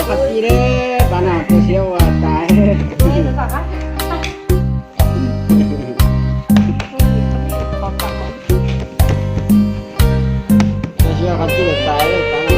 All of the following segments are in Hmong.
Qhov tij li, pab no tu siab ua tas. Tu siab qhov tij tas li pab no.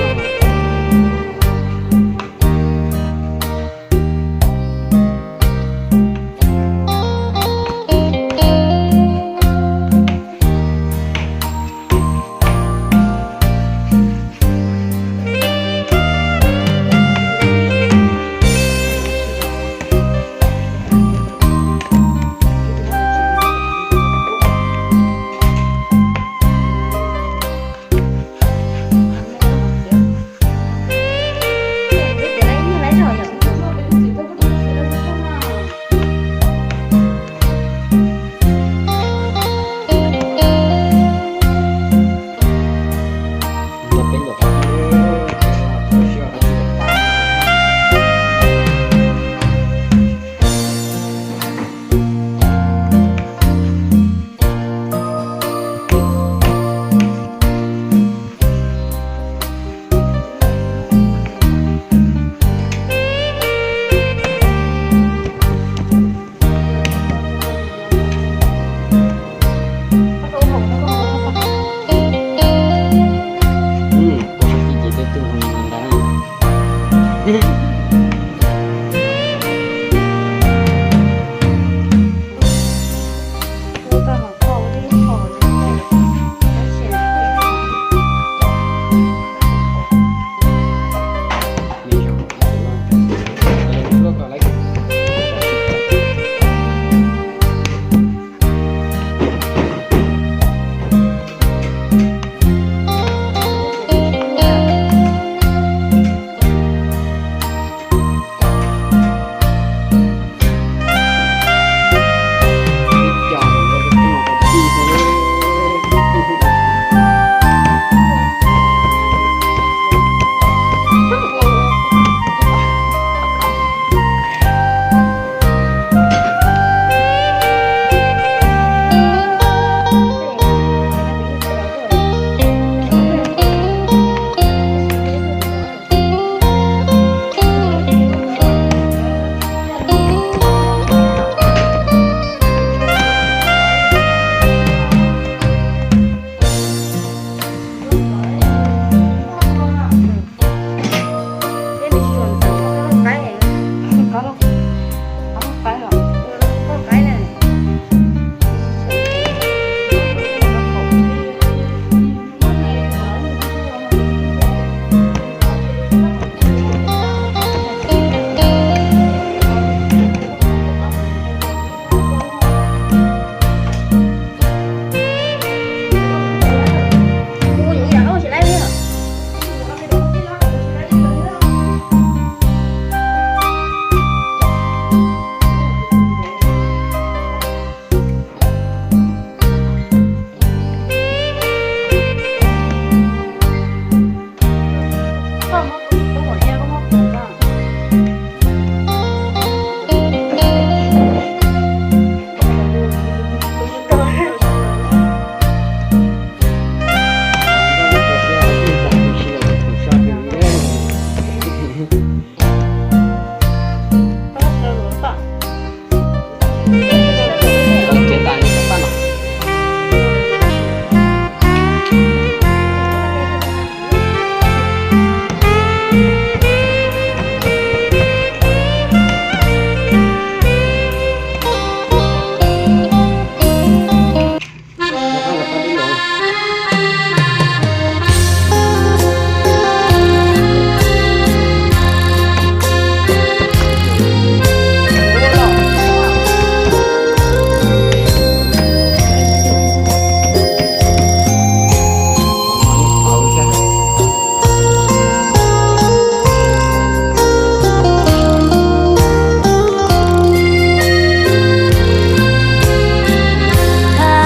ถ้า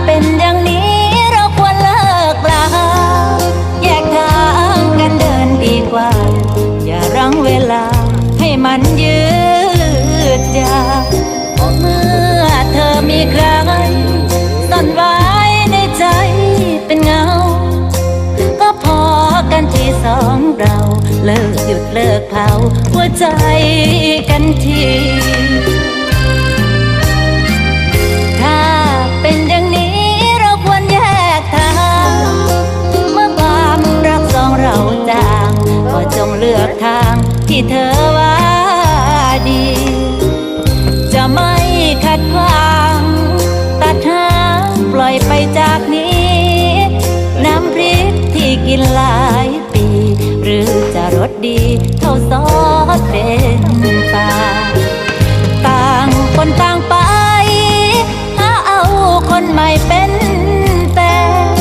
เป็นอย่างนี้เราควรเลิกลา แยกทางกันเดินดีกว่า อย่ารั้งเวลาให้มันยืดยาว เพราะเมื่อเธอมีใคร ซ่อนไว้ในใจเป็นเงา ก็พอกันทีส สองเราเลิกหยุดเลิกเผาหัวใจกันที ถ้าเป็นอย่างนี้เราควรแยกทาง เมื่อความรักสองเราจาง ก็จงเลือกทางที่เธอว่าดี จะไม่ขัดขวาง ตัดหางปล่อยไปจากนี้ น้ำพริกที่กินหลายปี หรือจะรสดีเท่าซอสเป็นปลา ต่างคนต่างไป หาเอาคนใหม่เป็นแฟน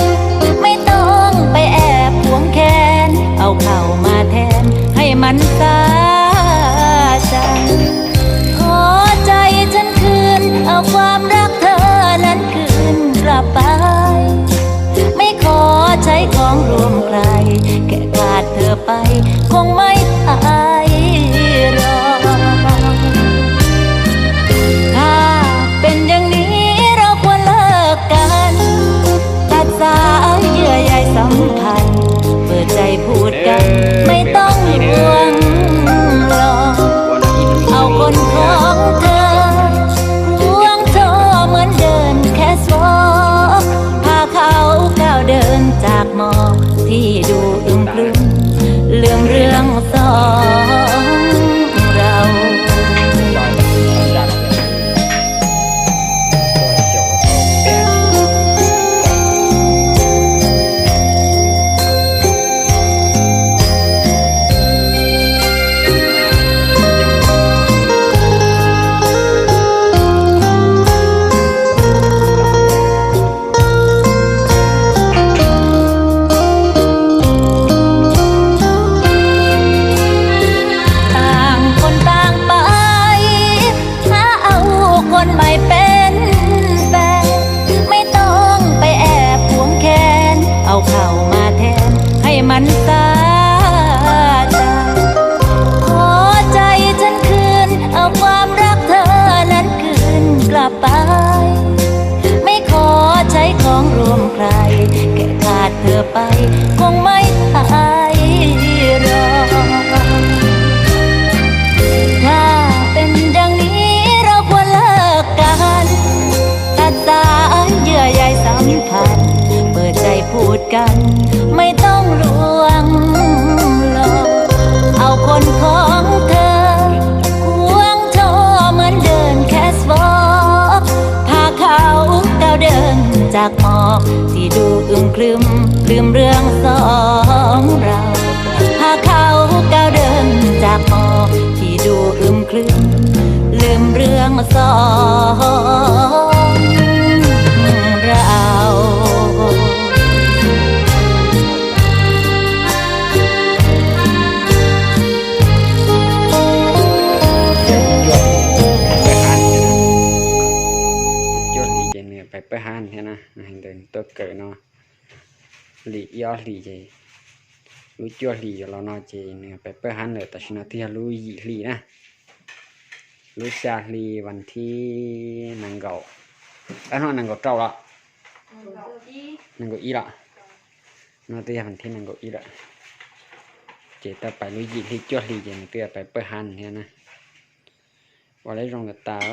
ไม่ต้องไปแอบหวงแค้น เอาเข้ามาแทนให้มันสะใจ ขอใจฉันคืน เอาความรักเธอนั้นคืนกลับไป ไม่ขอใช้ของร่วมใคร แค่ขาดเธอไป คงไม่ไปรอ ถ้าเป็นอย่างนี้เราควรเลิกกัน ตัดสายเยื่อใยสัมพันธ์ เปิดใจพูดกัน ไม่ต้องลวงหลอก เอาคนของเธอ ควงโซ่เหมือนเดินแคทวอล์ก พาเขาก้าวเดินจากหมอกที่ดูอึมครึม ลืมเรื่องสองเรา ต่างคนต่างไป หาเอาคนใหม่เป็นแฟน ไม่ต้องไปแอบหวงแค้น เอาเข้ามาแทนให้มันสะใจ ขอใจฉันคืน เอาความรักเธอนั้นคืนกลับไป ไม่ขอใช้ของร่วมใคร แค่ขาดเธอไป คงไม่ไปรอ ถ้าเป็นอย่างนี้เราควรเลิกกัน ตัดสายเยื่อใยสัมพันธ์ เปิดใจพูดกัน ไม่ต้องลวงหลอก เอาคนของเธอ ควงโซ่เหมือนเดินแคทวอล์ก พาเขาก้าวเดินจากหมอกที่ดูอึมครึม ลืมเรื่องสองเรา พาเขาก้าวเดินจากหมอกที่ดูอึมครึม ลืมเรื่องสองเรา Cuaj hlis ces nws pais pawg hab thiab na, ntawm tuaj kawm no li ib ob hlis ces lub cuaj hlis yuav los no ces nws pais pawg hab lawm, tam sim no twb yog lub yim hli na, lub xya hli vas thib nees nkaum, hnub nees nkaum rau los, nees nkaum ib los, no twb yog vas thib nees nkaum ib lawm, ces tau pais lub yim hli cuaj hlis ces nws twb yog pais pawg hab thiab na. Ua lawv zoo tas tas,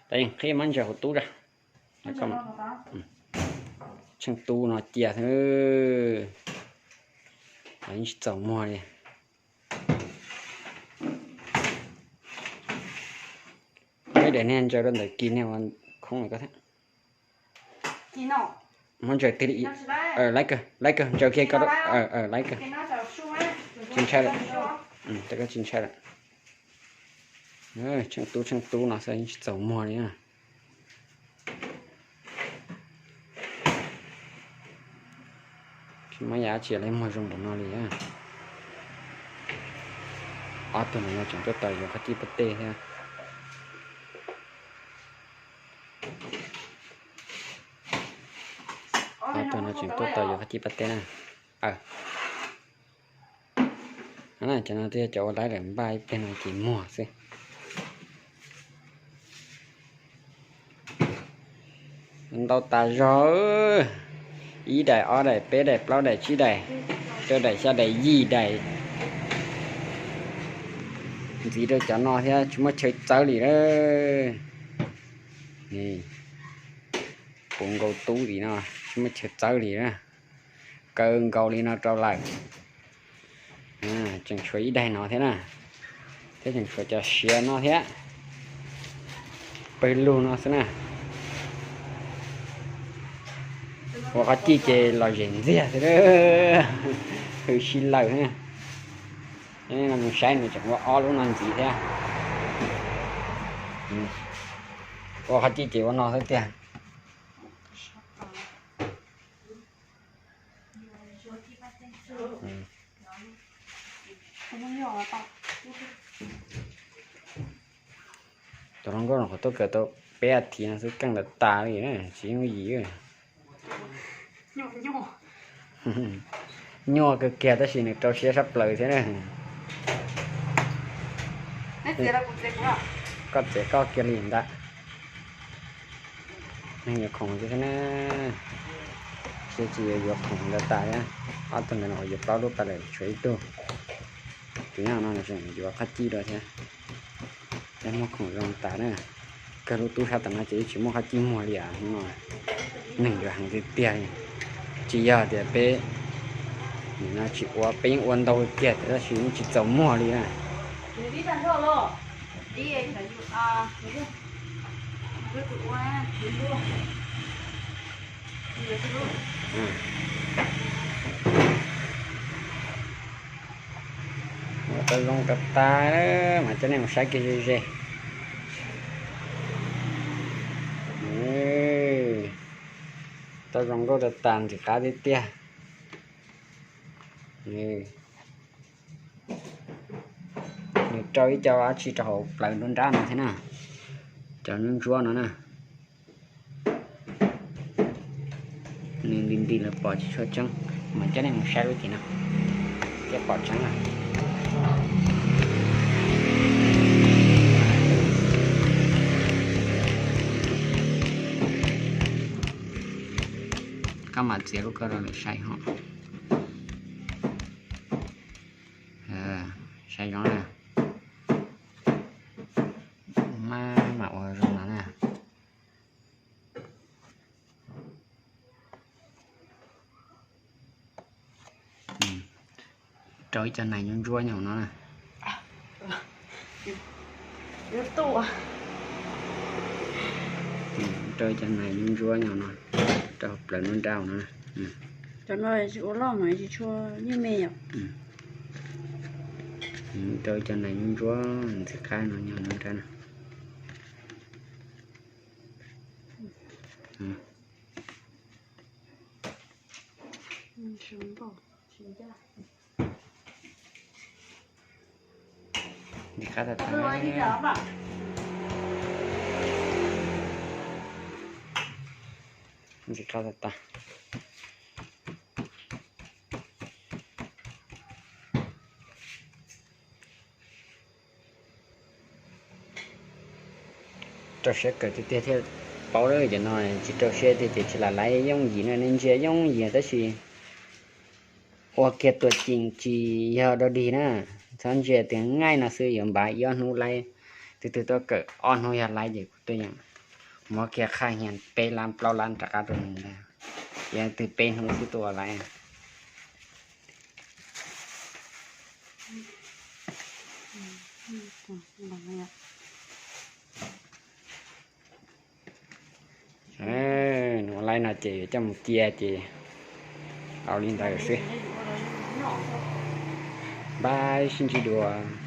tab yeej qhib muab ntsaws hauv tub tso. Tsheej tub no cia xwb, yeej tsis txaus muag li. Muab daim niag ntsaws rau ntawm kis niag khoob ko thiab. Muab ntsaws tig li, laiv kawg, laiv kawg, ntsaws kiag ko, laiv kawg. Tsis ntshai lawm, tsis ntshai lawm. Tsheej tub, tsheej tub no xwb yeej tsis txaus muag li na. Tsis muaj yam dab tsi li muag zoo npaum no li. Ob tug no tseem tuaj tawm yuav qhov cib pob teb thiab. Ob tug no tseem tuaj tawm yuav qhov cib pob teb na. Cov no twb yog cov ua laib lawm, npaj ib pliag no ces muag xwb. Ntau tas zog, ib daim, ob daim, peb daim, plaub daim, tsib daim. Rau daim xya daim yim daim. Ntxiv rau cov no thiab tsis muaj chaw txawb li lawm. Puv nkaus tub li no, tsis muaj chaw txawb li na. Kaw nkaus li no rau lawm. Tseem tshuav ib daim no thiab na, thiab tseem tshuav cov siav no thiab. Pawg lug no xwb na. Ua qhov cij ces los zem ntxiag xwb, hws si lawm na. Mus saib nws tseem ua ob lub no ntxiv thiab. Ua qhov cij ces ua no xwb tiag. Cov hluas nkauj no qhov tuaj kawm tau peb as thiv no xwb keej lawv tas li, tsis yooj yim. Nyuaj kawg kiag tab sis nws rau siab sab plaws thiab na. Koj txiav koj kiag li ntag. Neeg yuav khoom xwb thiab na. Siab tsis yuav yuav khoom ntawd tas thiab. Ob tug ntawd no yuav plaub lub pas lawm tshuav ib tug. Tus nyob no yuav qhov cij dua thiab. Peb muag khoom zoo tas na. Kawg lub tub sab tom no ces tsis muaj qhov cij muag li no. Neeg yuav heev tiag tiag. Tsis yog tias peb nim no tsis ua, peb yeej ua ntau tiag tiag tab sis yeej tsis txaus muag li na. Ua tau zoo tas tas, mas coj nej mus saib kiag ze ze. Tau zoo nkauj tas tas ntxim qab tiag tiag. Nws rau ib co dab tsi rau hauv plawv nruab nrab no thiab na. Cov ntsuab ntsuab no na. Nws nti nti lawm pom tsis tshua tseeb, mas coj nej mus saib lub tim no thiaj pom tseeb na. Koj mam txiav lub koj rau lawv saib hos. Saib zoo na. Maj mam ua zoo no na. Rau ib co nais ntsuab ntsuab nyob no na. Rau ib co nais ntsuab ntsuab nyob no, rau plawv nruab nrab no. Cov no tsis ua loj mas tsis tshua nyuaj me yom. Rau ib co nais ntsuab ntxim qab no nyob nruab nrab no. Ntxim qab tas tas. Ntxim qab tas tas. Rau siab kawm tiag tiag thiaj paub lawm, cov no tsis rau siab tiag ces tsis lam laiv yooj yim na, nej ntsia yooj yim tab sis ua kiag tuam ceem tsis yog dog dig na. Txhob ntsia tias ngaij no xwb yuav npav ib ob hnub laiv, tus twg tuaj kawm ob hnub yog laiv ces kuv tuaj yeem muab kiag qhaj hias peb lab plaub lab rov qab rau nws ntag. Yog twg peb hnub xwb tuaj ua laiv. Ua laiv no ces coj mus cia ces au li ntawd xwb. Npaj sib ntsib dua.